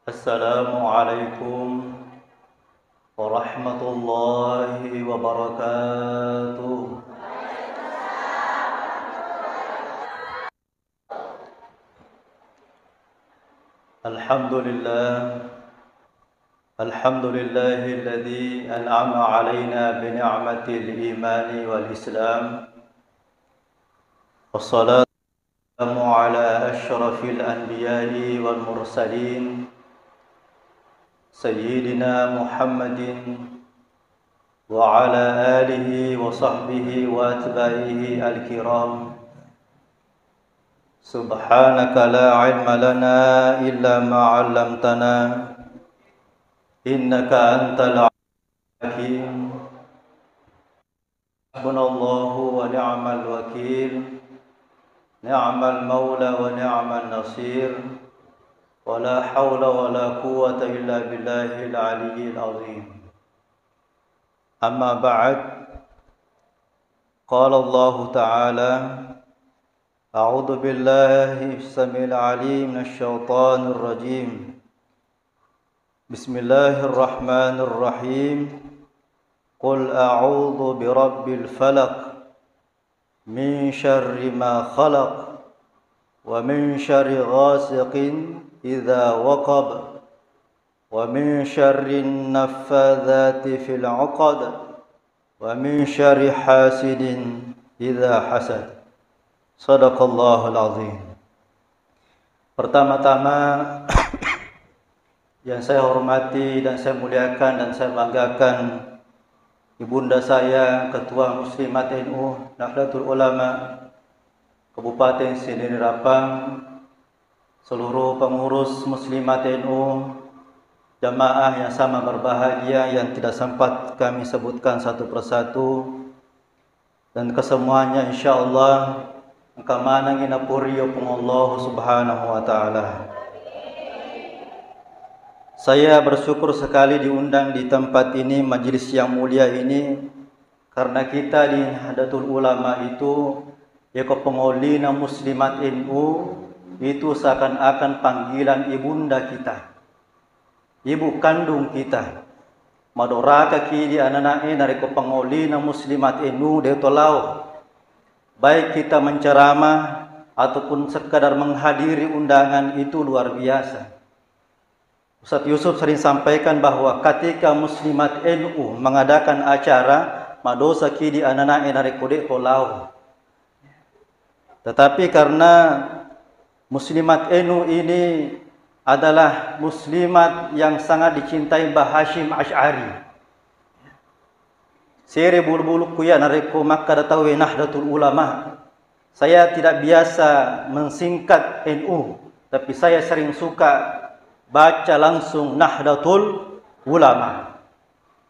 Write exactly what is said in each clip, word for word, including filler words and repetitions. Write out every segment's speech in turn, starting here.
Assalamualaikum warahmatullahi wabarakatuh. Alhamdulillah. Alhamdulillahilladzi an'ama alaina bi ni'matil imani wal islam. Wassalatu wassalamu ala asyrafil anbiya'i wal mursalin, sayyidina Muhammadin wa ala alihi wa sahbihi wa atba'ihi al-kiram. Subhanaka la ilma lana illa ma 'allamtana, innaka antal hakim. Hasbunallahu wa ni'mal wakil, ni'mal maula wa ni'man nasir, wa la haula wa la quwwata illa billahil aliyyil azim. Amma ba'd. Qala Allahu ta'ala, a'udzu billahi samiil alim minasy syaithanir rajim. Bismillahirrahmanirrahim. Qul a'udzu birabbil falaq. Min syarri ma khalaq. Wa min syarri ghasiqin idza waqab. Wa min syarrin naffadzati fil 'uqad. Wa min syarri hasidin idza hasad. Sadaqallahul azim. Pertama-tama, yang saya hormati dan saya muliakan dan saya banggakan ibunda saya, Ketua Muslimat N U Nahdlatul Ulama Kabupaten Sinerrang Rappang, seluruh pengurus Muslimat N U, jamaah yang sama berbahagia yang tidak sempat kami sebutkan satu persatu, dan kesemuanya insyaallah engka manengngi napuri Puang Allah Subhanahu wa Ta'ala. Saya bersyukur sekali diundang di tempat ini, majelis yang mulia ini, karena kita di Nahdlatul Ulama itu, yako pengollina Muslimat N U, itu seakan-akan panggilan ibunda kita, ibu kandung kita. Madoraka ki di anana'e narekko pengollina Muslimat N U de to lao. Baik kita menceramah ataupun sekedar menghadiri undangan itu luar biasa. Ustadz Yusuf sering sampaikan bahwa ketika Muslimat N U mengadakan acara, madosa ki di anana'e narekko de to lao. Tetapi karena Muslimat N U ini adalah muslimat yang sangat dicintai Mbah Hasyim Asy'ari. Sere bulu-bulukku ya narekko makkada tauwe Nahdlatul Ulama. Saya tidak biasa mensingkat N U, tapi saya sering suka baca langsung Nahdlatul Ulama.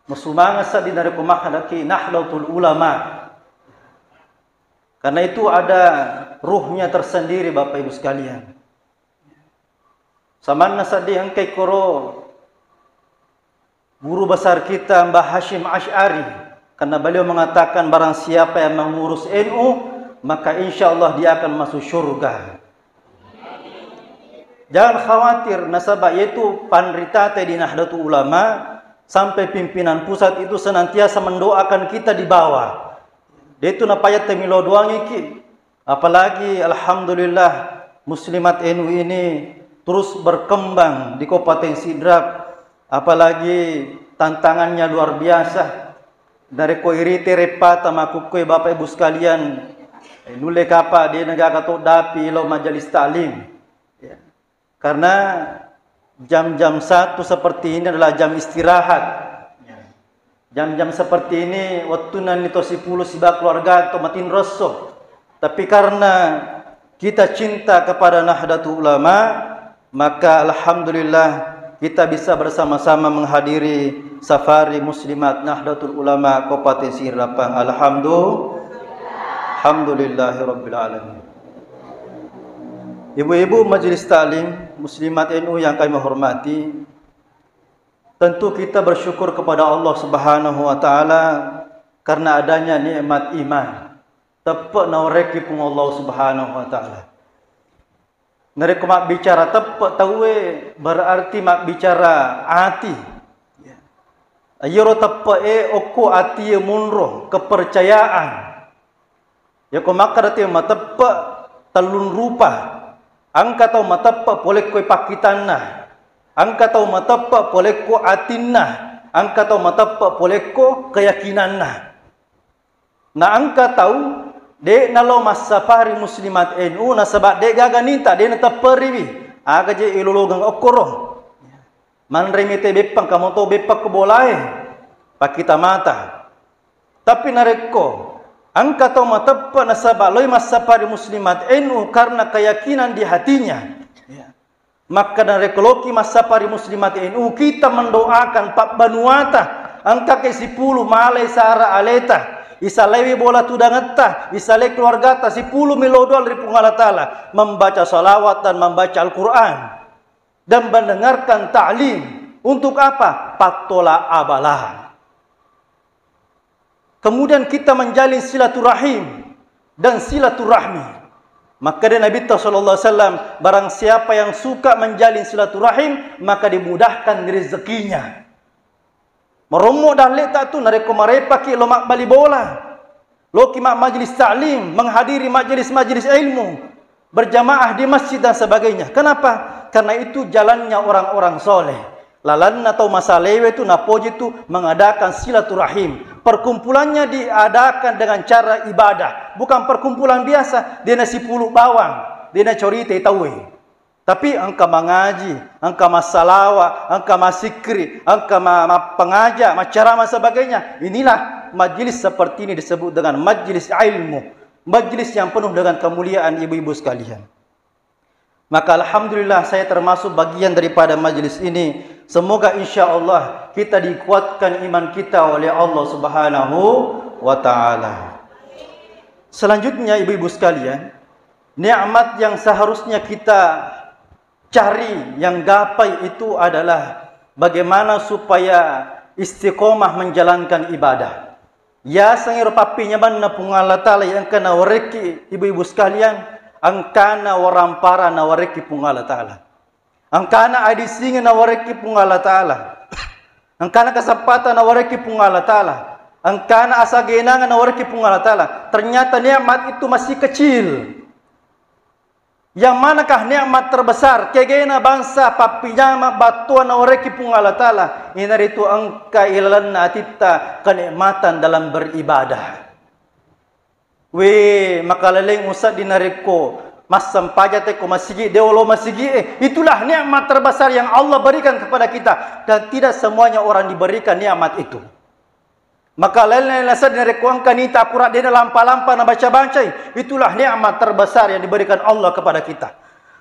Mesumanga seddi narekko makkadaki Nahdlatul Ulama. Karena itu ada ruhnya tersendiri, Bapak Ibu sekalian. Samanna seddi engkai koro guru besar kita Mbah Hasyim Asy'ari, karena beliau mengatakan barang siapa yang mengurus N U, maka insya Allah dia akan masuk surga. Jangan khawatir, nasaba yaitu panrita te di Nahdlatul Ulama sampai pimpinan pusat itu senantiasa mendoakan kita di bawah. Dia itu napaya temilo doangiki. Apalagi alhamdulillah Muslimat N U ini terus berkembang di Kabupaten Sidrap. Apalagi tantangannya luar biasa. Narekko irite reppata makkukkue Bapak Ibu sekalian, eh, nulle kapa de negaga to dapi lo majelis taklim. Ya. Karena jam-jam satu seperti ini adalah jam istirahat. Jam-jam seperti ini, wettunna ni to sipulu siba keluarga to matinrosso. Tapi karena kita cinta kepada Nahdlatul Ulama, maka alhamdulillah kita bisa bersama-sama menghadiri safari Muslimat Nahdlatul Ulama Kabupaten Sinerrang Rappang. Alhamdulillah. Alhamdulillahirabbil alamin. Ibu-ibu majelis taklim Muslimat N U yang kami hormati, tentu kita bersyukur kepada Allah Subhanahu wa Ta'ala karena adanya nikmat iman. Teppe naoreki Puang Allah Subhanahu wa Ta'ala. Narekko mabbicara teppe tauwe, berarti mabbicara ati. Iyaro teppe'e okko atie monro, kepercayaan. Yako makkeda tau mateppe tellung rupa. Engka tau mateppe polekko pakkitanna. Engka tau mateppe polekko atinna. Engka tau mateppe polekko keyakinanna. Na engka tau de nalo massapari muslimat N U nasaba de gaga nita, de natepperiwi. Aga je ilolongeng okkoro. Manre mite beppang, kamu to beppang ko bolae. Pakkita mata. Tapi narekko engka tau mateppe nasaba loi massapari muslimat N U karena keyakinan di hatinya. Ya. Maka narekko loki massapari muslimat N U, kita mendoakan pabbanuata, engka ke sipulu malai sara aleta, isalaiwi bola tudangetta, isalai keluargata, sipulu melo doa ri Puang Allah Ta'ala, membaca salawat dan membaca Al-Quran, dan mendengarkan ta'lim. Untuk apa? Pattola abala. Kemudian kita menjalin silaturahim dan silaturahmi. Maka dari Nabi sallallahu alaihi wasallam, barang siapa yang suka menjalin silaturahim, maka dimudahkan rezekinya. Marommo dalle tak tu narekko marepaki lo mabbali bola. Loki ma-, majlis taklim, menghadiri majelis-majelis ilmu, berjamaah di masjid dan sebagainya. Kenapa? Karena itu jalannya orang-orang soleh. Lalanna tau masalewe tu napoji tu mengadakan silaturahim. Perkumpulannya diadakan dengan cara ibadah. Bukan perkumpulan biasa, dena sipulu bawang, dena corita tauwe. Tapi engka mangaji, engka massalawa, engka massikkiri, engka ma-, mappangaja, maccarama sebagainya. Inilah majelis seperti ini disebut dengan majelis ilmu. Majelis yang penuh dengan kemuliaan ibu-ibu sekalian. Maka alhamdulillah saya termasuk bagian daripada majelis ini. Semoga insya Allah kita dikuatkan iman kita oleh Allah Subhanahu wa Ta'ala. Selanjutnya ibu-ibu sekalian, nikmat yang seharusnya kita cari, yang gapai itu adalah bagaimana supaya istiqomah menjalankan ibadah. Yaseng ero pappinyamanna Puang Allah Ta'ala yang engka nawarekki ibu-ibu sekalian, engkana warampara nawarekki Puang Allah Ta'ala. Engkana adisingeng nawarekki Puang Allah Ta'ala. Engkana kesempatan nawarekki Puang Allah Ta'ala. Engkana asagenangeng nawarekki Puang Allah Ta'ala. Ternyata nikmat itu masih kecil. Yang manakah nikmat terbesar? Kegena bangsa pappijama battua nawarekki Puang Allah Ta'ala. Inaritu engka ilalenna atitta kenikmatan dalam beribadah. We, makalaleng usaddi narekko massempajang tekko masigi, dewa lo masigi, eh, itulah nikmat terbesar yang Allah berikan kepada kita. Dan tidak semuanya orang diberikan nikmat itu. Maka lainna nasaddi narekko engka nita Quran, de nalampa-lampa nabaca-bacai, itulah nikmat terbesar yang diberikan Allah kepada kita.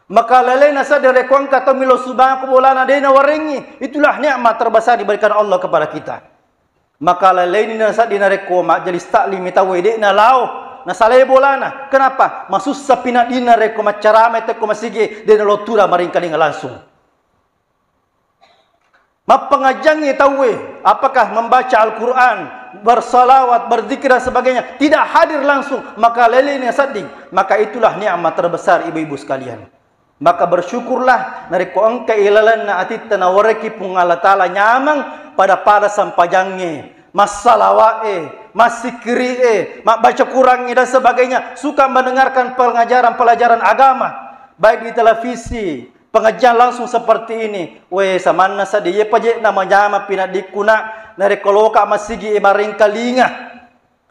Maka lainna nasaddi narekko engka tau melo subang ko bolana de nawarengi, itulah nikmat terbesar diberikan Allah kepada kita. Maka lainna nasaddi narekko majelis taklim tauwe de nalao, nasalai bolana. Kenapa? Masussa pinaddinna rekko maccarama tekko masigi de nalo tura maringkalinga langsung. Mappengajiangngi tauwe, apakah membaca Al-Quran, bersalawat, berzikir dan sebagainya, tidak hadir langsung, maka leleni sedding, maka itulah nikmat terbesar ibu-ibu sekalian. Maka bersyukurlah narekko engka ilalenna atitta nawarekki Puang Allah Ta'ala nyameng pada-pada sampajangnge, massalawa'e, massikiri'e, mabbaca Qurangnge dan sebagainya, suka mendengarkan pengajaran-pelajaran agama, baik di televisi, pengajian langsung seperti ini, we, samanna seddi, iye paje namanyama pinaddikku, nak, narekko loka masigi e maringkalinga.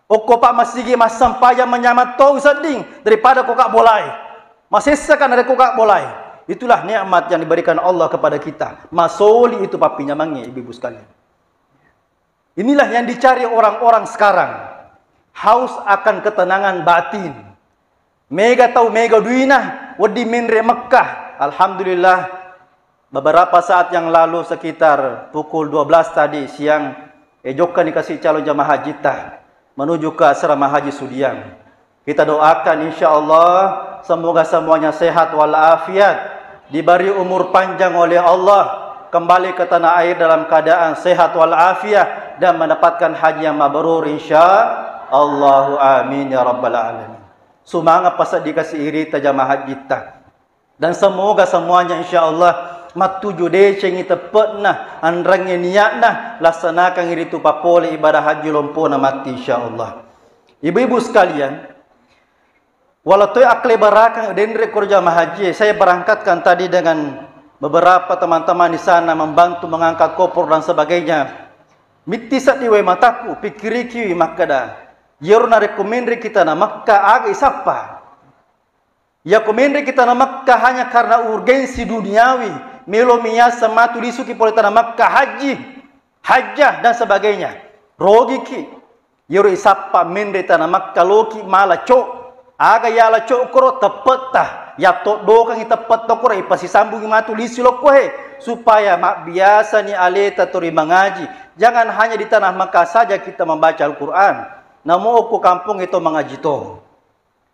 Okko pa masigi massempajang manyama to sedding daripada koka bolae. Masessaka narekko koka bolae. Itulah nikmat yang diberikan Allah kepada kita. Masoli itu pappinyamangnge, ibu-ibu sekalian. Inilah yang dicari orang-orang sekarang. Haus akan ketenangan batin. Mega tau, mega duina, wedding menre Mekkah. Alhamdulillah, beberapa saat yang lalu, sekitar pukul dua belas tadi siang, eh, jokkani kasi calon jamaah hajitta menuju ke asrama haji Sudiang. Kita doakan, insya Allah, semoga semuanya sehat walafiat, diberi umur panjang oleh Allah, kembali ke tanah air dalam keadaan sehat walafiat, dan mendapatkan haji yang mabrur, insya Allahu amin ya rabbal alamin. Sumanga paseddi kasi irita jamaah hajitta. Dan semoga semuanya, insya Allah, mattuju decengi teppe'na, anrengnge niatna, laksanakangi ritu papole ibadah haji lompona matti, insya Allah. Ibu-ibu sekalian, walau toi akkalebarakang denre ko jamaah haji, saya berangkatkan tadi dengan beberapa teman-teman di sana membantu mengangkat koper dan sebagainya. Mitti seddi wae mataku, pikkirikiwi makkeda, iyaro narekko menre kita na Mekka, aga isappa? Iyako menre kita na Mekka hanya karena urgensi duniawi, melo miyasa matu lisuki pole tana Mekka haji, hajjah dan sebagainya. Rogiki. Iyaro isappa menre tana Mekka loki mala co. Aga yala co koro teppetta. Yattoddokangi teppetta koro ipasisambungi matu lisu lokko he supaya mabbiasani aleta to ri mangaji. Jangan hanya di tanah Mekah saja kita membaca Al-Quran. Namo okko kampong itu mangaji to.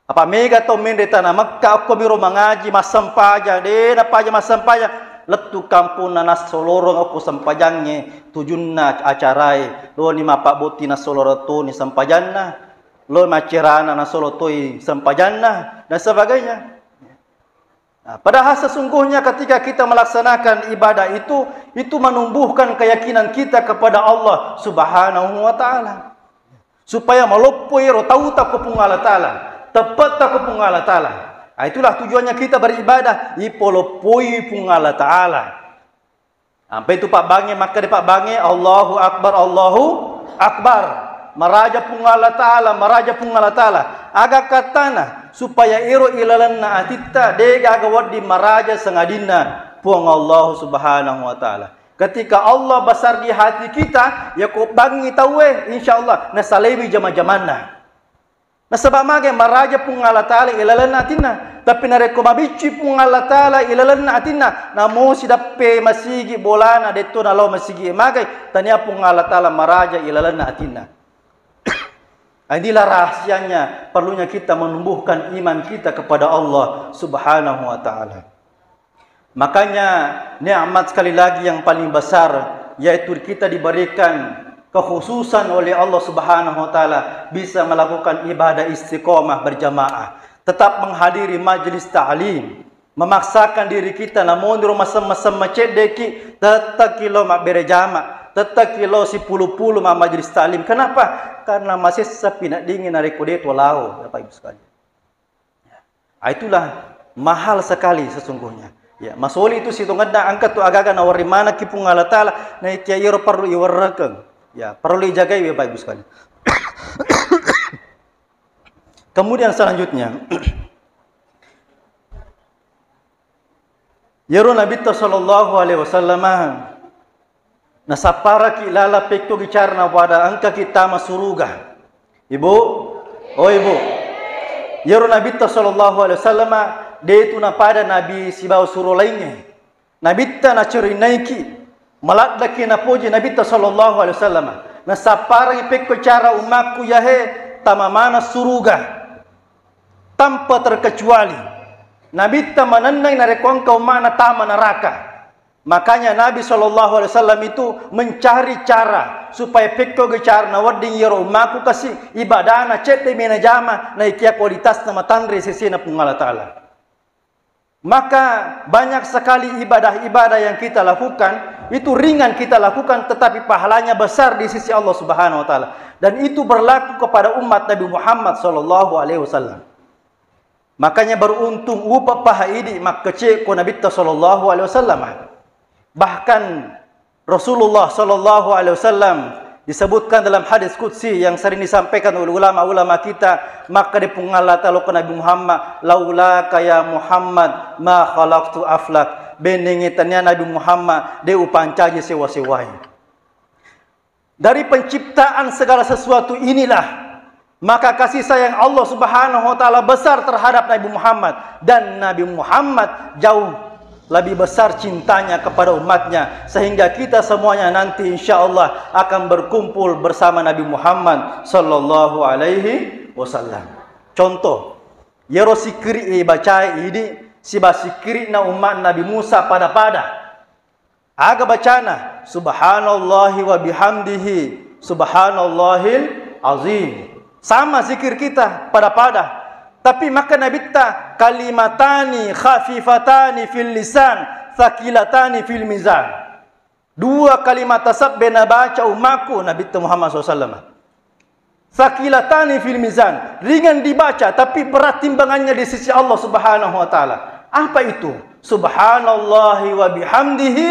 Apa mega tau menre tana Mekka okko miro mangaji massempajang, de napaja massempajang, lettu kamponna nassolorong okko sempajangnge, tujunna acarae, loni mappabbotti nassolorong toni sempajanna, loi maccerana nassolo toi sempajanna, dan sebagainya. Nah, padahal sesungguhnya ketika kita melaksanakan ibadah itu, itu menumbuhkan keyakinan kita kepada Allah Subhanahu wa Ta'ala. Supaya maloppoi ro tauta ko Puang Allah Ta'ala, teppetta ko Puang Allah Ta'ala. Ah, itulah tujuannya kita beribadah, ipoloppoi Puang Allah Ta'ala. Ampe itu pabbange, makkeda pabbange, Allahu Akbar, Allahu Akbar. Maraja Puang Allah Ta'ala, maraja Puang Allah Ta'ala. Aga katana, supaya ero ilalenna atitta, degaga wedding maraja sangadinna Puang Allah Subhanahu wa Ta'ala. Ketika Allah besar di hati kita, yako bangngi tauwe, insya Allah nasalaiwi jama-jamanna. Nasaba mage maraja Puang Allah Ta'ala ilalenna atinna. Tapi narekko mabiccu Puang Allah Ta'ala ilalenna atinna, namo sidappe masigi bolana detto nalao masigi magai, tania Puang Allah Ta'ala maraja ilalenna atinna. Inilah rahasianya perlunya kita menumbuhkan iman kita kepada Allah Subhanahu wa Ta'ala. Makanya, nikmat sekali lagi yang paling besar, yaitu kita diberikan kekhususan oleh Allah Subhanahu wa Ta'ala, bisa melakukan ibadah istiqomah berjamaah, tetap menghadiri majelis ta'lim, memaksakan diri kita, namoniro masem-masem maceddeki, tettaki lo mabbere jama, tettaki lo sipulu-pulu ma majelis ta'lim. Kenapa? Karena masessa pinaddingi narekko de to lao, Bapak Ibu sekalian. Ah, itulah mahal sekali sesungguhnya. Ya, masoli itu sitongenna engka tu agaga nawarri manekki Puang Allah Ta'ala, naikia iyaro perlu iwerrekeng. Ya, perlu ijagai, Bapak Ibu sekalian. Kemudian selanjutnya, iyaro Nabitta sallallahu alaihi wasallama nasapparaki lala pekkogi carana pada engkaki tama suruga. Ibu, oh Ibu, iyaro Nabitta sallallahu alaihi wasallama detu napada nabi sibawa suro laingnge. Nabitta nacerinaiki, maladdaki napoji Nabitta sallallahu alaihi wasallama. Nasapparangi pekko cara ummakku yahe tama mana suruga tanpa terkecuali. Nabitta manennai narekko engka ummana tama neraka. Makanya Nabi sallallahu alaihi wasallam itu mencari cara supaya pekkogi cara nawedding iyaro ummaku kasi ibadana cedde mena jama naikia kualitasna matanre sesena Puang Allah Ta'ala. Maka banyak sekali ibadah-ibadah yang kita lakukan itu ringan kita lakukan tetapi pahalanya besar di sisi Allah Subhanahu wa Ta'ala dan itu berlaku kepada umat Nabi Muhammad sallallahu alaihi wasallam. Makanya beruntung upa paha idi makkece ko Nabitta sallallahu alaihi wasallam. Bahkan Rasulullah sallallahu alaihi wasallam disebutkan dalam hadis qudsi yang sering disampaikan oleh ulama-ulama kita, maka di Puang Allah Ta'ala ko Nabi Muhammad, "Laulaka ya Muhammad ma khalaqtu aflak." Benengngi tania Nabi Muhammad, de upancaji sewa-sewai. Dari penciptaan segala sesuatu inilah maka kasih sayang Allah Subhanahu wa Ta'ala besar terhadap Nabi Muhammad dan Nabi Muhammad jauh lebih besar cintanya kepada umatnya sehingga kita semuanya nanti insya Allah akan berkumpul bersama Nabi Muhammad sallallahu alaihi wasallam. Contoh, yero sikiri ibacai ini siba sikirina umat Nabi Musa pada-pada. Aga bacana, "Subhanallahi wa bihamdihi, subhanallahil azim." Sama zikir kita pada-pada. Tapi maka Nabitta, "Kalimatani khafifatani fil lisan, tsaqilatani fil mizan." Dua kalimat tasabbe nabaca ummaku, Nabitta Muhammad sallallahu alaihi wasallam. "Tsaqilatani fil mizan," ringan dibaca tapi berat timbangannya di sisi Allah Subhanahu wa taala. Apa itu? "Subhanallahi wa bihamdihi,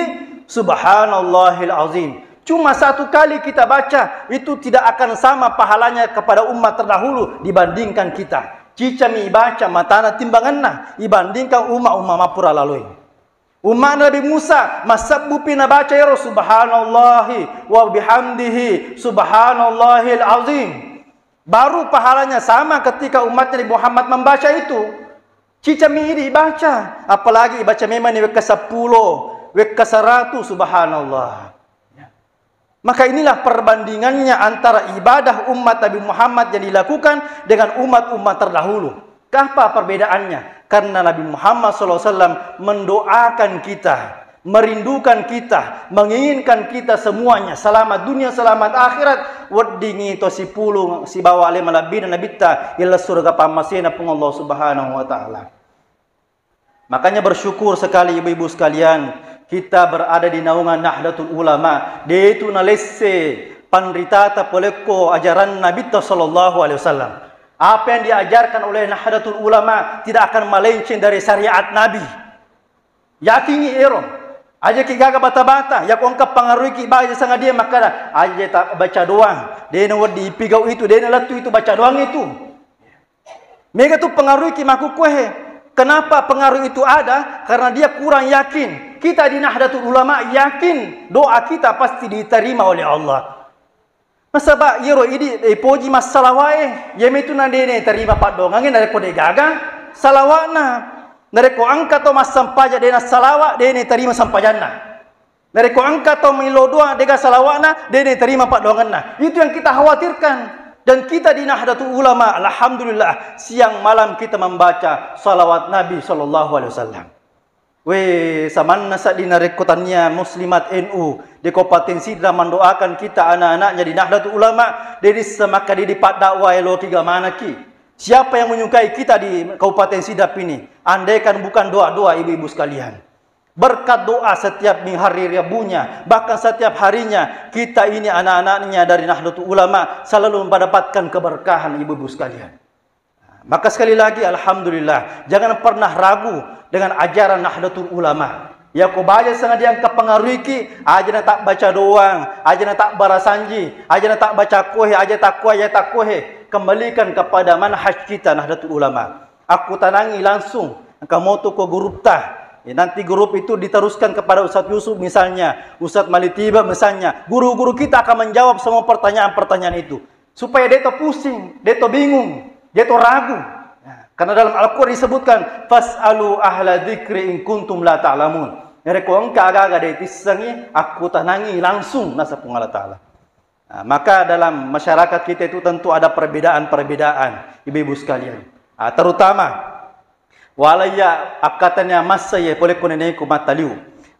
subhanallahil azim." Cuma satu kali kita baca, itu tidak akan sama pahalanya kepada umat terdahulu dibandingkan kita. Cicami ibaca matana timbanganna ibandingkan umma-umma mappura laloi. Umma'na Nabi Musa, massebbupi nabaca ero, "Subhanallahi wa bihamdihi, subhanallahil azim." Baru pahalanya sama ketika umatnya Nabi Muhammad membaca itu. Cicami idi baca, apalagi ibaca memang ni wekka seppulo, wekka seratu, subhanallah. Maka inilah perbandingannya antara ibadah umat Nabi Muhammad yang dilakukan dengan umat-umat terdahulu. Apa perbedaannya? Karena Nabi Muhammad sallallahu alaihi wasallam mendoakan kita, merindukan kita, menginginkan kita semuanya selamat dunia, selamat akhirat, weddingi to sipulung sibawa ale malebbina Nabitta ila surga pammasena Puang Allah Subhanahu wa taala. Makanya bersyukur sekali ibu-ibu sekalian, kita berada di naungan Nahdlatul Ulama. De' tu nalesse panritata polekko ajaran Nabitta sallallahu alaihi wasallam. Apa yang diajarkan oleh Nahdlatul Ulama tidak akan melenceng dari syariat Nabi. Yakingi ero. Aja ki gaga bata-bata, yako engka pengaruhi ki baja sangadia makkada, aja ta baca doang. De' na wedding ipigau itu, de' na lettu itu baca doang itu. Mega tu pengaruhi ki makkukkuehe. Kenapa pengaruh itu ada? Karena dia kurang yakin. Kita di Nahdlatul Ulama yakin doa kita pasti diterima oleh Allah. Nasaba iyaro idi ipoji massalawae, iyamitu na de' natarima paddoangangnge narekko de' gaga salawa'na. Narekko engka to massempajang de' nassalawa, de' natarima sempajanna. Narekko engka to millau doang de'ga salawa'na, de' natarima paddoanganna. Itu yang kita khawatirkan. Dan kita di Nahdlatul Ulama, alhamdulillah, siang malam kita membaca salawat Nabi sallallahu alaihi wasallam. We, samanna sedding narekko tania muslimat N U di Kabupaten Sidrap mendoakan kita anak-anaknya di Nahdlatul Ulama, de' nisseng makkada idi paddakwah eloki ga manekki. Siapa yang menyukai kita di Kabupaten Sidrap ini? Andaikan bukan doa-doa ibu-ibu sekalian. Berkat doa setiap ming-, hari Rabunya, bahkan setiap harinya, kita ini anak-anaknya dari Nahdlatul Ulama selalu mendapatkan keberkahan, ibu-ibu sekalian. Maka sekali lagi, alhamdulillah, jangan pernah ragu dengan ajaran Nahdlatul Ulama. Yako baja sangadia engka pengaruhiki, aja na tak baca doang, aja na tak barasanji, aja na tak baca kohe, aja tak kohe, aja tak kohe. Kembalikan kepada manhaj kita Nahdlatul Ulama. Akkutanangi langsung, engka moto ko gurutta. Ya, nanti grup itu diteruskan kepada Ustadz Yusuf misalnya, Ustadz Malitiba misalnya. Guru-guru kita akan menjawab semua pertanyaan-pertanyaan itu. Supaya de' to pusing, de' to bingung, de' to ragu. Nah, karena dalam Al-Quran disebutkan, "Fas'alu ahla dzikri in kuntum la ta'lamun." Narekko engka aga-aga de' tissengi, akkutanangi langsung naseng Puang Allah Ta'ala. Nah, maka dalam masyarakat kita itu tentu ada perbedaan-perbedaan, ibu-ibu sekalian. Ah, terutama, walaiya akkatanya massa ye polekko neneku Mattaliu.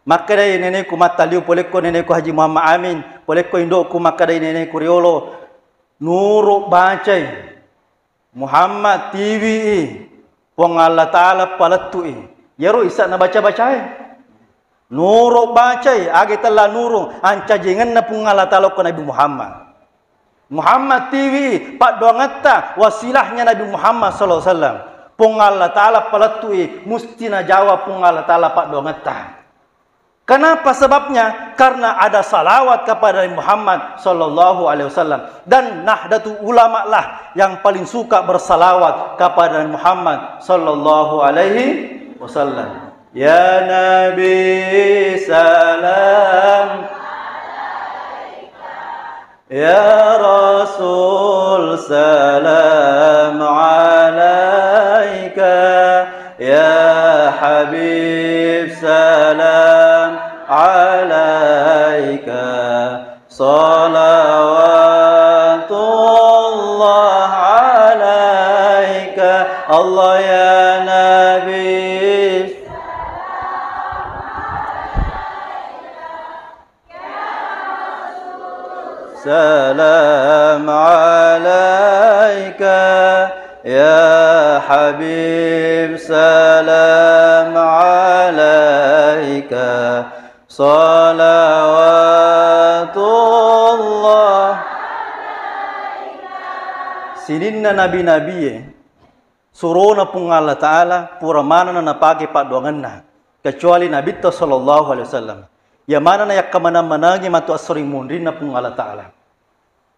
Makkedai neneku Mattaliu polekko neneku Haji Muhammad Amin, polekko indoku makkedai neneku riolo, nuru bacai. Muhammad tiwi i, Puang Allah Ta'ala palettu'i. Iyaro isa nabaca-bacae. Nuru bacai, age tella nuru, ancajengenna Puang Allah Ta'ala ko Nabi Muhammad. Muhammad tiwi i, paddoangetta, wasilahnya Nabi Muhammad sallallahu alaihi wasallam. Puang Allah Ta'ala palettu'i, musti najawab Puang Allah Ta'ala paddoangetta. Kenapa sebabnya? Karena ada salawat kepada Nabi Muhammad sallallahu alaihi wasallam. Dan Nahdlatul Ulama lah yang paling suka bersalawat kepada Nabi Muhammad sallallahu alaihi wasallam. Ya Nabi salam. Ya Rasul salam alaika, ya Habib salam alaika, salawatullah alaika, Allah ya Nabi. Salam alaika ya Habib, salam alaika, salawatullah. Sininna nabi-nabie, surona Puang Allah Ta'ala, pura manenna napake paddoangenna, kecuali Nabitta sallallahu alaihi wasallam. Iya manenna yakkamanang-manangi matu assoring munrinna Puang Allah Ta'ala.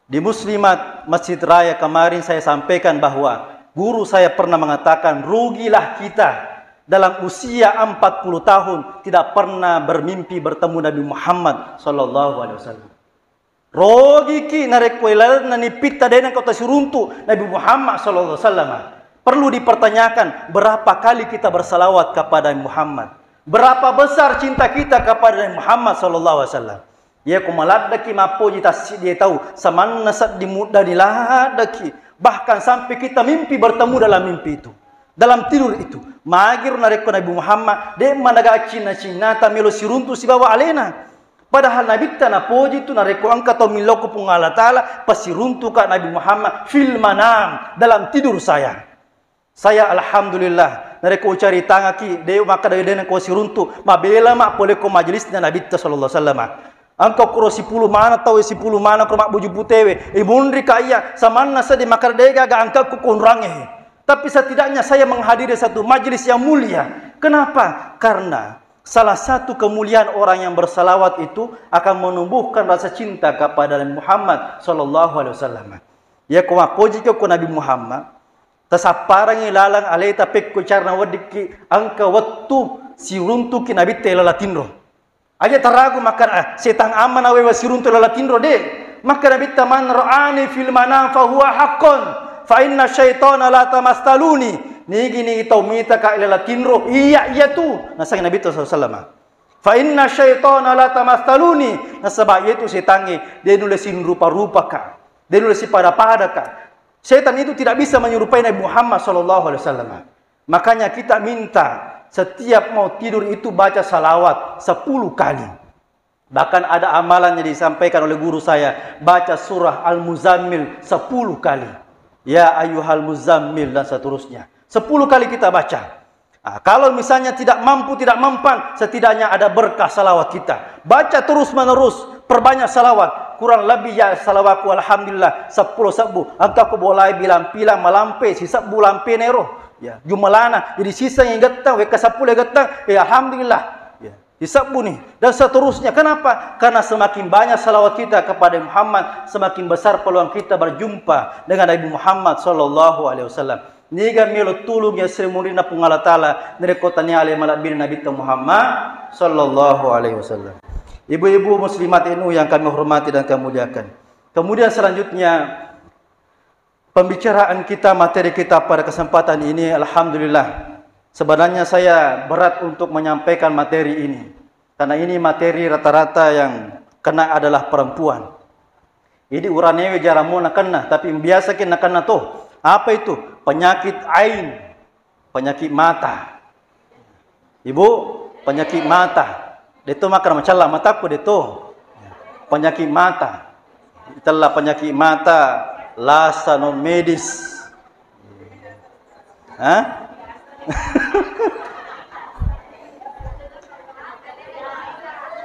Di Muslimat Masjid Raya kemarin saya sampaikan bahwa guru saya pernah mengatakan, "Rugilah kita dalam usia empat puluh tahun tidak pernah bermimpi bertemu Nabi Muhammad sallallahu alaihi wasallam." Rogiki narekko ilalenna nippitta de' nengka tau siruntu Nabi Muhammad sallallahu alaihi wasallam. Perlu dipertanyakan, berapa kali kita bersalawat kepada Muhammad? Berapa besar cinta kita kepada Nabi Muhammad sallallahu alaihi wasallam? Iya, ko maladdaki mappoji tassiddi tau, samanna sedding muddani laddaki. Bahkan sampai kita mimpi bertemu dalam mimpi itu, dalam tidur itu. Magiro narekko Nabi Muhammad, de' managa cinna-cinnata melo siruntu sibawa alena. Padahal Nabitta napoji tu narekko engka tau millokko Puang Allah Ta'ala, pasiruntuka Nabi Muhammad fil manam, dalam tidur saya. Saya alhamdulillah, narekko ucaritangaki, de' makkeda de' nengka siruntu, mabela ma' pole ko majelisna Nabitta sallallahu alaihi wasallam. Engka kuro sipulung maneng tau, sipulung maneng kuro mabbuju putewe, imunrika iya, samanna sedding makkeda de' gaga engka ku konrangnge. Tapi setidaknya saya menghadiri satu majelis yang mulia. Kenapa? Karena salah satu kemuliaan orang yang bersalawat itu akan menumbuhkan rasa cinta kepada Nabi Muhammad sallallahu alaihi wasallam. Iya ko mappoji ko Nabi Muhammad, tasapparengngi laleng aleta pekko carana weddikki engka wettu siruntuki Nabitta ilala tinro. Aja taragu makkeda, "Ah, setang amma nawewa siruntu ilala tinro de." Makkeda Nabitta maneng, "Ra'ani fil manam fahuwa haqqun, fa inna syaitana la tamastaluni." Nigi-nigi tau mitaka ilala tinro, iya, iya tu. Naseng Nabitta sallallahu alaihi wasallam. "Fa inna syaitana la tamastaluni." Nasaba iyatu setangnge de' nulle sinrupa-rupaka, de' nulle sipada-padaka. Setan itu tidak bisa menyerupai Nabi Muhammad sallallahu alaihi wasallam. Makanya kita minta setiap mau tidur itu baca salawat sepuluh kali. Bahkan ada amalannya disampaikan oleh guru saya, baca surah Al-Muzammil sepuluh kali. Ya ayyuhal muzammil dan seterusnya. Sepuluh kali kita baca. Ah, kalau misalnya tidak mampu, tidak mempan, setidaknya ada berkah salawat kita. Baca terus menerus, perbanyak salawat. Kurang lebih ya salawatku alhamdulillah sepuluh sebbu. Engka ko bolai bilang-bilang malampe sisebbu lampe nero. Ya, jumalana. Jadi sisa yang gettang, wekka sepuluh gettang, eh alhamdulillah. Ya. Sisebbu ni, dan seterusnya. Kenapa? Karena semakin banyak salawat kita kepada Muhammad, semakin besar peluang kita berjumpa dengan Nabi Muhammad sallallahu alaihi wasallam. Niga melo tulung ya sri munrinna Puang Allah Ta'ala, narekko tania ale malebbi Nabitta Muhammad sallallahu alaihi wasallam. Ibu-ibu muslimat nu yang kami hormati dan kami muliakan. Kemudian selanjutnya, pembicaraan kita, materi kita pada kesempatan ini, alhamdulillah. Sebenarnya saya berat untuk menyampaikan materi ini. Karena ini materi rata-rata yang kena adalah perempuan. Jadi uranewe jarang mau nakenna, tapi biasa ki nakenna tuh. Apa itu? Penyakit ain. Penyakit mata. Ibu, penyakit mata. Deto makkeda macella matakku deto. Penyakit mata. Itella penyakit mata, lasa non medis. Hah?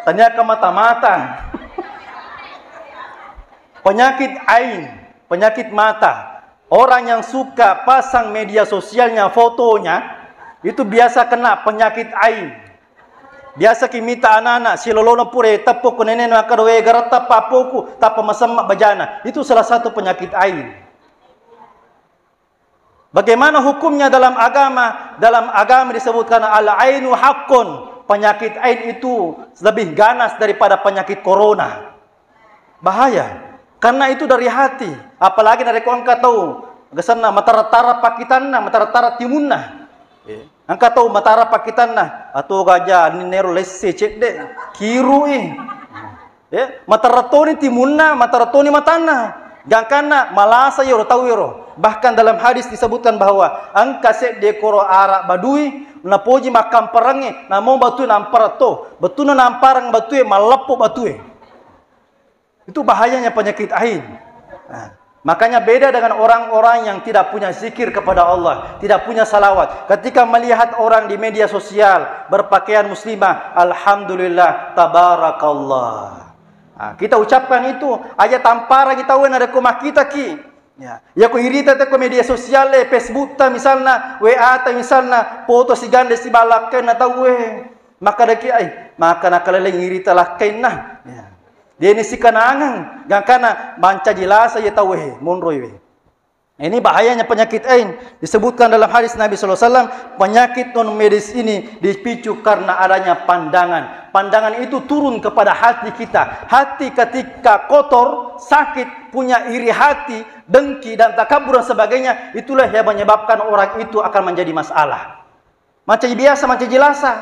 Taniaka mata-mata. Penyakit ain, penyakit mata. Orang yang suka pasang media sosialnya, fotonya, itu biasa kena penyakit ain. Biasa ki mita anak-anak, silolona pura teppo ko nenena makkeda, "We, garetta pappoku, tappa masemma bajana." Itu salah satu penyakit ain. Bagaimana hukumnya dalam agama? Dalam agama disebutkan al-ainu haqqun. Penyakit ain itu lebih ganas daripada penyakit corona. Bahaya. Karena itu dari hati. Apalagi narekko engka tau, gesanna matara-tara pakitanna, matara-tara timunna. Eh, engka tau matara pakitanna, atoga aja ninero lesse cedde, kirui. Eh, matara toni timunna, matara toni matanna. Gangkanna malasa yero tau yero. Bahkan dalam hadis disebutkan bahwa engka sedde koro ara badui, napoji makkamparangnge, namo batu nampara to. Betuna namparang batue, malleppo batue. Itu bahayanya penyakit ain. Nah, Makanya beda dengan orang-orang yang tidak punya zikir kepada Allah, tidak punya salawat. Ketika melihat orang di media sosial berpakaian muslimah, alhamdulillah, tabarakallah. Ah, kita ucapkan itu, aja tamparang kita wena reko makita ki. Ya, ya ko irita te ko media sosial, eh, Facebook ta misalna, W A ta misalna, foto sigande sibalakkenna tauwe. Maka daki ai, maka nakaleleng irita lakkenna. Ya. Dene sikanangang, gangkana mancaji lasa ya tauwe, monroi we. Ini bahayanya penyakit ain. Disebutkan dalam hadis Nabi sallallahu alaihi wasallam, penyakit non medis ini dipicu karena adanya pandangan. Pandangan itu turun kepada hati kita. Hati ketika kotor, sakit, punya iri hati, dengki, dan takabur dan sebagainya, itulah yang menyebabkan orang itu akan menjadi masalah. Mancaji biasa, mancaji lasa.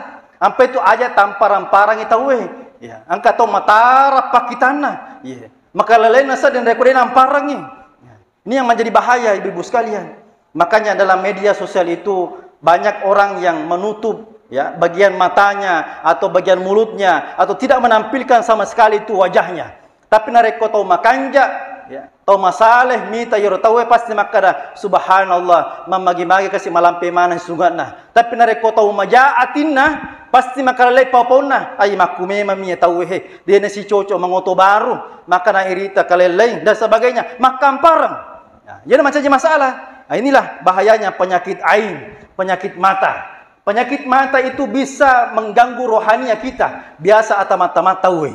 Ampe tu aja tamparang-parangi tauwe. Ya, engka tau matara pakkitanna. Iya. Maka lalainna sedding rekko de namparangi. Ya. Ini yang menjadi bahaya, ibu-ibu sekalian. Makanya dalam media sosial itu banyak orang yang menutup, ya, bagian matanya atau bagian mulutnya atau tidak menampilkan sama sekali itu wajahnya. Tapi narekko tau makanja, ya, tau masaleh, mita yero tauwe pasti makkada, "Subhanallah, mammagi-magi kasi malampe maneng sungatna." Tapi narekko tau maja atinna, pasti makalellai pau-paunna, "Ai, makku memang mi tauwe he, de nasicoco mangoto baru, maka nairita kalellai dan sebagainya." Makkampareng. Ya, iyana mancaji masalah. Nah, inilah bahayanya penyakit ain, penyakit mata. Penyakit mata itu bisa mengganggu rohania kita. Biasa ata mata-mata we.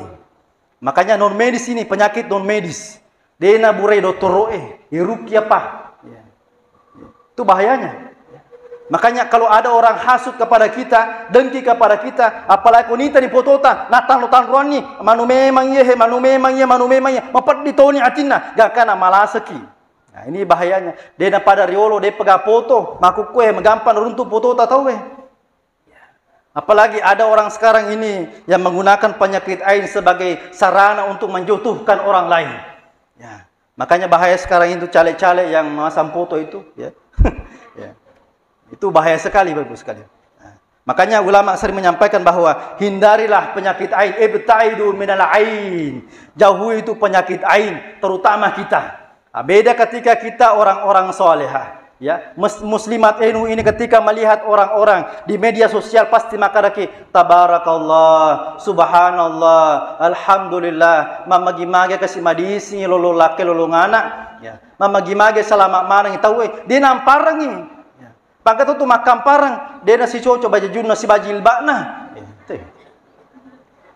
Makanya non medis ini, penyakit non medis. Dena burai dottoro'e, iruki apa? Ya. Itu bahayanya. Makanya kalau ada orang hasut kepada kita, dengki kepada kita, apalagi ko nita di fotota, natanro-tanroanni, manu memang iya he, manu memang iya, manu memang iya, mapeddi toni atinna, gangkana malaseki. Nah, ini bahayanya. Dena pada riolo, de pega foto, makukkue, magampang runtu fotota tauwe. Apalagi ada orang sekarang ini yang menggunakan penyakit ain sebagai sarana untuk menjatuhkan orang lain. Ya, makanya bahaya sekarang itu caleg-caleg yang masang foto itu, ya. Ya. Itu bahaya sekali, Bapak Ibu sekalian. Nah, makanya ulama sering menyampaikan bahwa hindarilah penyakit ain, ibtaidu minal ain. Jauhi itu penyakit ain, terutama kita. Ah, beda ketika kita orang-orang soleha, ya. Mus-, muslimat enu ini ketika melihat orang-orang di media sosial pasti makkadaki, "Tabarakallah, subhanallah, alhamdulillah, mamagi-magi kasi madising lolo lake lolo ngana." Ya. Mamagi-magi salama maneng tauwe, de namparengi. Ya. Pangkatu tu makkampareng, de nasicoco bajajunna sibaji jilba'na. Ente.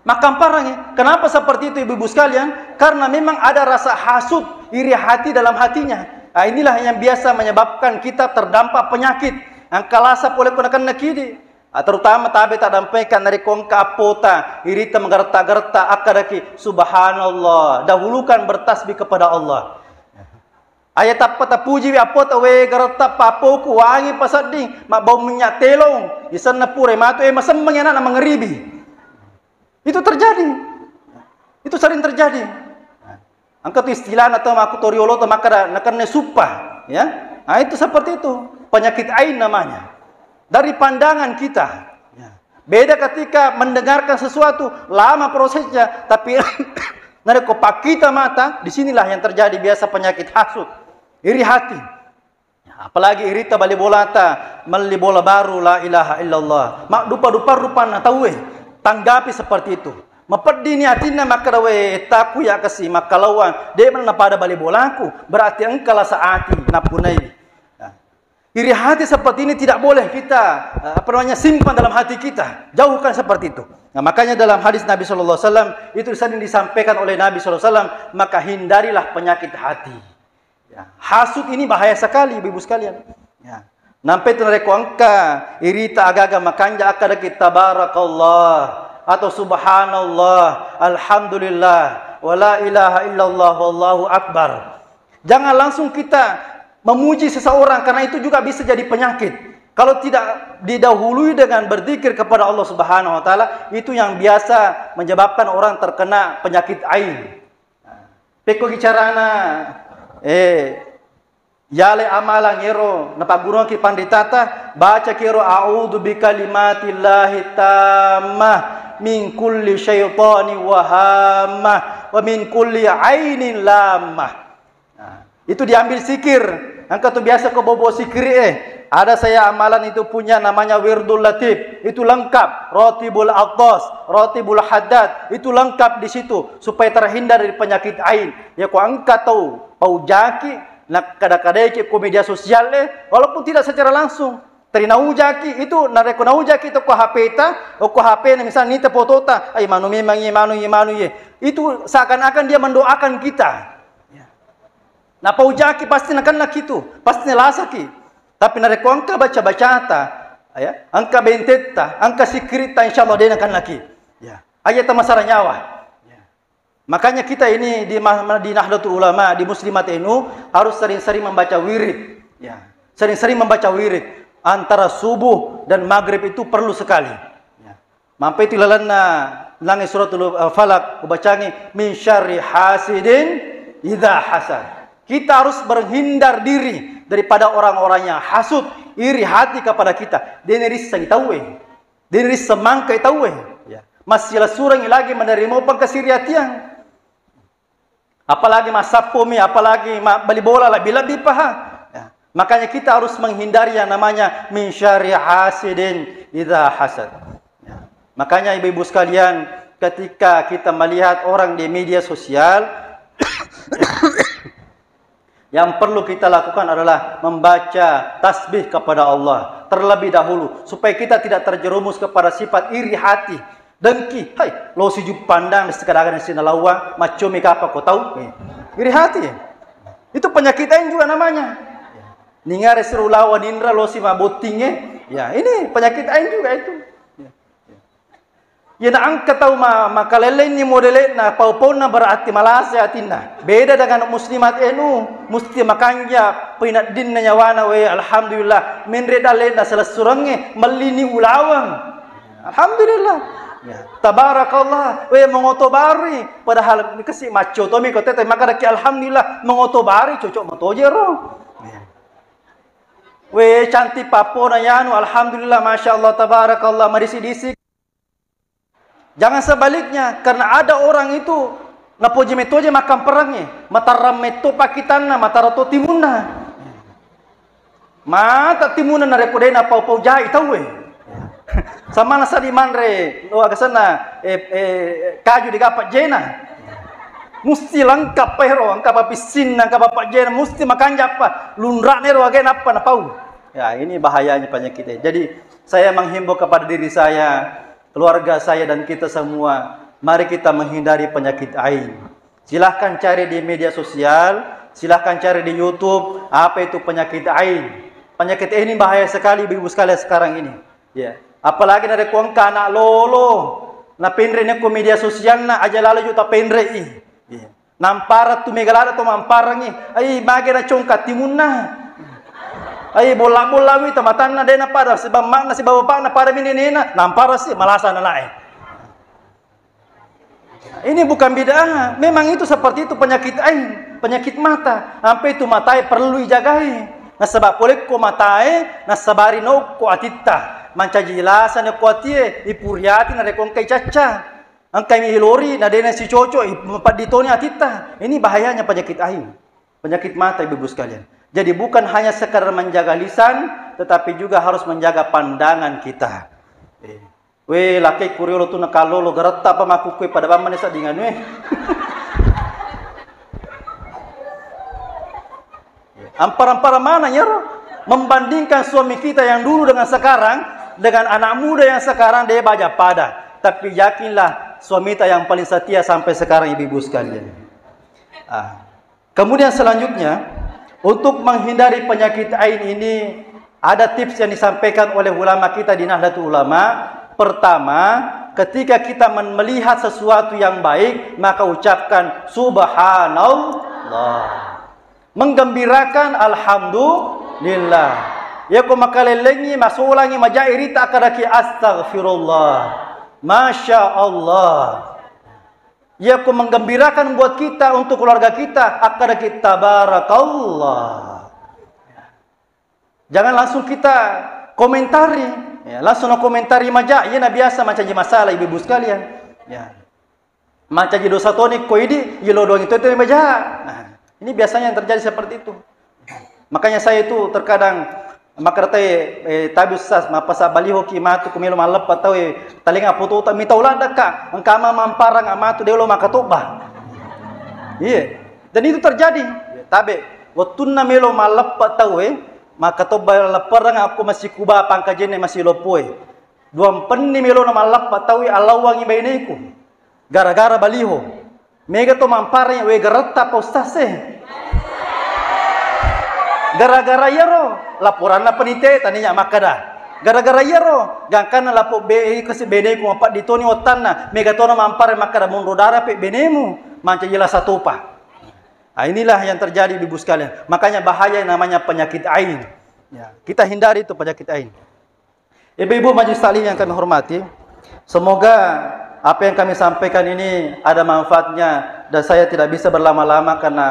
Makkampareng, ya. Kenapa seperti itu, ibu-ibu sekalian? Karena memang ada rasa hasut, iri hati dalam hatinya. Nah, inilah yang biasa menyebabkan kita terdampak penyakit. Engka lasa pole ko nakenna kidi. Ah, terutama tabe tadampengkan narekko engka appota, irita magaretta-garetta, akkadaki, "Subhanallah." Dahulukan bertasbih kepada Allah. Aya tappa tapujiwi appota, we garetta pappoku, wangi pasedding, mabbau minyak telong, isenna pura matu, eh, masemmengi anakna mangeribi. Itu terjadi. Itu sering terjadi. Engka tu istilahna to makku to riolo to makkada nakenna suppa, ya. Nah, itu seperti itu. Penyakit ain namanya. Dari pandangan kita. Ya. Beda ketika mendengarkan sesuatu, lama prosesnya, tapi narekko pakkita mata, disinilah yang terjadi biasa penyakit hasut, iri hati. Ya, apalagi irita bali bolata, melli bola baru, la ilaha illallah. Maddupa-dupa rupanna tauwe, tanggapi seperti itu. Mapeddini atinna makkada, "We, ettaku ya kasi makkalauan, de mana pada bali bolaku, berarti engka lasa ati nappunai." Ya. Iri hati seperti ini tidak boleh kita, eh, apa namanya, simpan dalam hati kita. Jauhkan seperti itu. Nah, makanya dalam hadis Nabi sallallahu alaihi wasallam itu sering disampaikan oleh Nabi sallallahu alaihi wasallam, maka hindarilah penyakit hati. Ya, hasut ini bahaya sekali, Ibu-ibu sekalian. Ya. Nampai tu narekko engka irita agaga makanja, akkadaki tabarakallah atau subhanallah, alhamdulillah, wala ilaha illallah, wallahu akbar. Jangan langsung kita memuji seseorang, karena itu juga bisa jadi penyakit. Kalau tidak didahului dengan berzikir kepada Allah Subhanahu wa taala, itu yang biasa menyebabkan orang terkena penyakit ain. Pekkogi carana, eh, yale amalang ero napaggurungki panritata, bacaki ero, "A'udzu bikalimatillahi tammah min kulli syaitani wa hammah wa min kulli ainin lammah." Nah, Itu diambil sikir. Engka tu biasa ko bobo sikir eh. Ada saya amalan itu punya namanya Wirdul Latif. Itu lengkap. Rotibul Atas, Rotibul Haddad. Itu lengkap di situ. Supaya terhindar dari penyakit ain. Ya ko engka tau paujaki, na kada-kadaiki ko media sosial eh. Walaupun tidak secara langsung. Teri naujaki itu, narekko naujaki to ko H P ta, ko H P na misalnya nita fotota, ai manu memang iye, manu iye, manu iye. Itu seakan-akan dia mendoakan kita. Ya. Napaujaki pasti nakennaki tu, pasti nalasaki. Tapi narekko engka baca-bacata, ya, engka bentetta, engka sikiritta, insya Allah de nakennaki. Ya. Aja tamasara nyawa. Ya. Makanya kita ini di ma-, di Nahdlatul Ulama, di Muslimat N U harus sering-sering membaca wirid. Ya. Sering-sering membaca wirid antara subuh dan maghrib itu perlu sekali. Ya. Mampai itu lalanna nangi suratul, eh, Falak, ubacangi min syarri hasidin idza hasad. Kita harus berhindar diri daripada orang-orang yang hasud, iri hati kepada kita. Dia ini risang tahu eh. Diri semangkai tauwe, ya. Massilasureng lagi menerima pangkasiriatiang. Apalagi massappomi, apalagi ma-, bali bola lebih-lebih paha. Ya. Makanya kita harus menghindari yang namanya min syarri hasidin idza hasad. Ya. Makanya ibu-ibu sekalian, ketika kita melihat orang di media sosial, yang perlu kita lakukan adalah membaca tasbih kepada Allah terlebih dahulu, supaya kita tidak terjerumus kepada sifat iri hati, dengki. Hai, lo sijuppandang sekadang sinalawa, maccomi kapa ko tau. Eh, iri hati. Itu penyakit lain juga namanya. Ningare seru lawan indra lo si mabottinge. Ya, ini penyakit lain juga itu. Iyana engka tau ma-, makalellenni modele'na, pau-paunna berarti malasa atinna. Beda dengan muslimat N U, musti makanja peneddinna nyawana, we, alhamdulillah, menre dalle'na selessurengnge, mellini ulaweng. Alhamdulillah. Ya. Tabarakallah, we, mongoto barui. Padahal kasi macco tomi ko tete, makadaki alhamdulillah, mongoto barui, cocok motojero. Ya. We, cantik pappona yanu, alhamdulillah, masya Allah, tabarakallah, madisi-disi. Jangan sebaliknya, karena ada orang itu napoji metoje makkamperengnge, matarrang metto pakitanna, matarrang to timunna. Mata timunna narekko de napau-pau jai tauwe. Samana sadi manre, lo agasenna, eh, eh, kaju digapa jena. Musti lengkap pa ero, engka pa pissinna, engka pa pajjena, musti makanja pa, lunra'na ero aga nappa napau. Ya, ini bahayanya penyakitnya. Jadi, saya menghimbau kepada diri saya, keluarga saya dan kita semua, mari kita menghindari penyakit ain. Silahkan cari di media sosial, silahkan cari di YouTube, apa itu penyakit ain. Penyakit ini bahaya sekali, Ibu-ibu sekalian, sekarang ini. Ya. Apalagi narekko engka anak lolo, napenre neko media sosialna, aja lalo juta penre i. Ya. Nampara tu mega lada to mamparangi. Ai, mage na congka timunna. Ai, bolla-bolla wi tamatanna de napada, sebab makna, sebab bapakna pada mi nenena, nampara si malasa nanae. Ini bukan bid'ah, memang itu seperti itu penyakit ain, penyakit mata. Sampai itu matae perlu dijagai. Nasaba polekko matae, nasabari nokko atitta. Mancaji lasani ko atie, ipuriati narekko engka icacca. Engka mi ilori, na dena sicoco, ipadditoni atitta. Ini bahayanya penyakit ain, penyakit mata, Ibu-ibu sekalian. Jadi bukan hanya sekadar menjaga lisan, tetapi juga harus menjaga pandangan kita. Eh. We, lakekku riolo tu nakallolo, garetta apa makkukkue pada bamma ni saddinganue. Ampara-ampara mana nyaro? Membandingkan suami kita yang dulu dengan sekarang, dengan anak muda yang sekarang, de baja pada. Tapi yakinlah, suamita yang paling setia sampai sekarang, ibu-ibu sekalian. Ah. Kemudian selanjutnya, untuk menghindari penyakit ain ini, ada tips yang disampaikan oleh ulama kita di Nahdlatul Ulama. Pertama, ketika kita men-, melihat sesuatu yang baik, maka ucapkan, "Subhanallah." Menggembirakan, "Alhamdulillah." Yako makalellengi, masolangi, majai rita akadaki, "Astaghfirullah." Masya Allah. Yako menggembirakan buat kita, untuk keluarga kita, akkadaki tabarakallah. Jangan langsung kita komentari. Ya, langsung komentari maja, iya na biasa mancaji masalah, ibu-ibu sekalian. Ya. Mancaji dosa toni ko idi, iya lo doang itu, itu maja. Nah. Ini biasanya yang terjadi seperti itu. Makanya saya itu terkadang makkertai, eh, tabe ustaz, mappasa baliho ki matu ku melo malleppa tau, eh, talenga potota mi tau ladda ka, engka ma mamparang matu delo makatobba. Iya. Dan itu terjadi. Tabe, wettunna melo malleppa tau, eh, makatobba lepperang aku masih kuba pangkajenne masih lopoe. Duampenni melona malleppa tau, eh, allawangi baineku. Gara-gara baliho. Mega to mampareng, we garetta pa ustaz e. Gara-gara iyaro, laporanna panitia, tania makkada. Gara-gara iyaro, gangkanna lapo be-, kasi beneku mapaddi toni wettanna, mega tona mampareng makkada monro dara pe benemu, mancaji lasa topa. Ah, inilah yang terjadi, Ibu sekalian. Makanya bahaya yang namanya penyakit ain. Ya, kita hindari itu penyakit ain. Ibu-ibu majelis taklim yang kami hormati, semoga apa yang kami sampaikan ini ada manfaatnya dan saya tidak bisa berlama-lama karena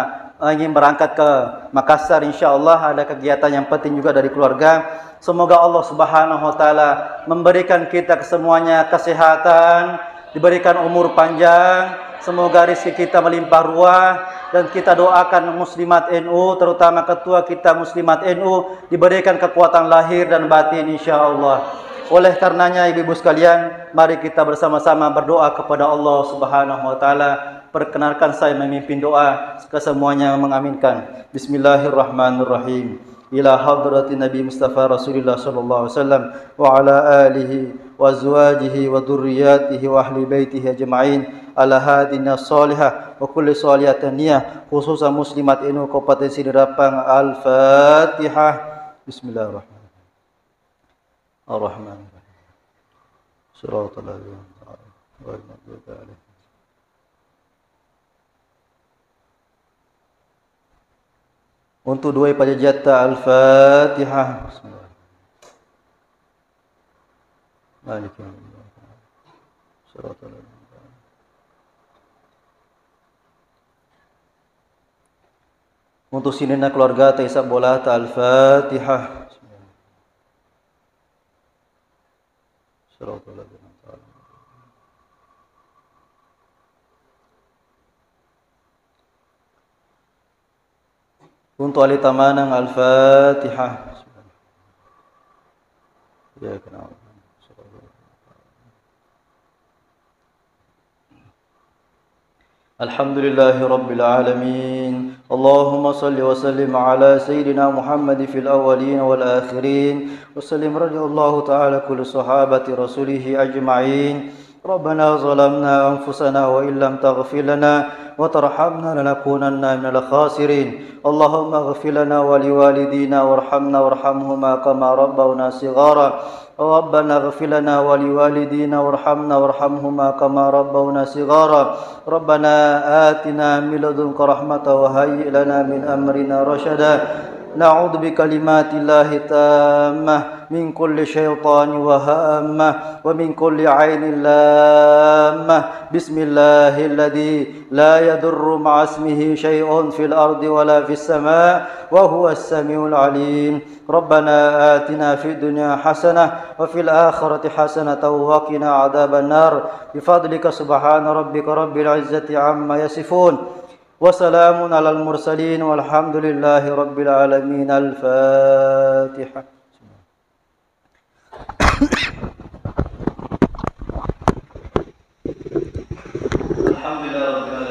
ingin berangkat ke Makassar, insya Allah ada kegiatan yang penting juga dari keluarga. Semoga Allah Subhanahu wa Ta'ala memberikan kita kesemuanya kesehatan, diberikan umur panjang, semoga rezeki kita melimpah ruah, dan kita doakan muslimat N U, terutama ketua kita muslimat N U, diberikan kekuatan lahir dan batin, insya Allah. Oleh karenanya, ibu-ibu sekalian, mari kita bersama-sama berdoa kepada Allah Subhanahu wa Ta'ala. Perkenankan saya memimpin doa, kesemuanya mengaminkan. Bismillahirrahmanirrahim. Ila hadratin Nabi Mustafa Rasulillah sallallahu alaihi wasallam wa ala alihi wa azwajihi wa dzurriyyatihi wa ahli baitihi ajma'in ala hadhihi niyah salihah wa kulli salihatin niyah, khususan muslimat N U Kabupaten Sidrapang. Al-Fatihah. Bismillahirrahmanirrahim. Ar-Rahmanirrahim. Siratal ladzina an'amta 'alaihim ghairil maghdubi 'alaihim. Untuk dua pajajatta Al-Fatihah. Bismillah. Maliki yaumiddin. Siratal ladzina an'amta 'alaihim. Untuk sininna keluarga ta isa bolata Al-Fatihah. Siratal ladzina an'amta 'alaihim. Untuk ahli tamaneng Al-Fatihah. Iyyaka na'budu. الحمد لله رب العالمين. اللهم صل وسلم على سيدنا محمد في الأولين والآخرين، وسلم رضي الله تعالى كل صحابة رسوله أجمعين. ربنا ظلمنا أنفسنا وإن لم تغفر لنا وترحمنا لنكونن من الخاسرين. اللهم اغفر لنا ولوالدينا وارحمنا وارحمهما كما ربونا صغارا. ربنا اغفر لنا ولوالدينا وارحمنا وارحمهما كما ربونا صغارا. ربنا آتنا من لدنك رحمة وهيئ لنا من أمرنا رشدا. نعوذ بكلمات الله التامة من كل شيطان وهامة ومن كل عين لامة. بسم الله الذي لا يضر مع اسمه شيء في الأرض ولا في السماء وهو السميع العليم. ربنا آتنا في الدنيا حسنة وفي الآخرة حسنة وقنا عذاب النار. بفضلك سبحان ربك رب العزة عما يصفون. وسلام على المرسلين والحمد لله رب العالمين. الفاتحة. الحمد لله رب العالمين.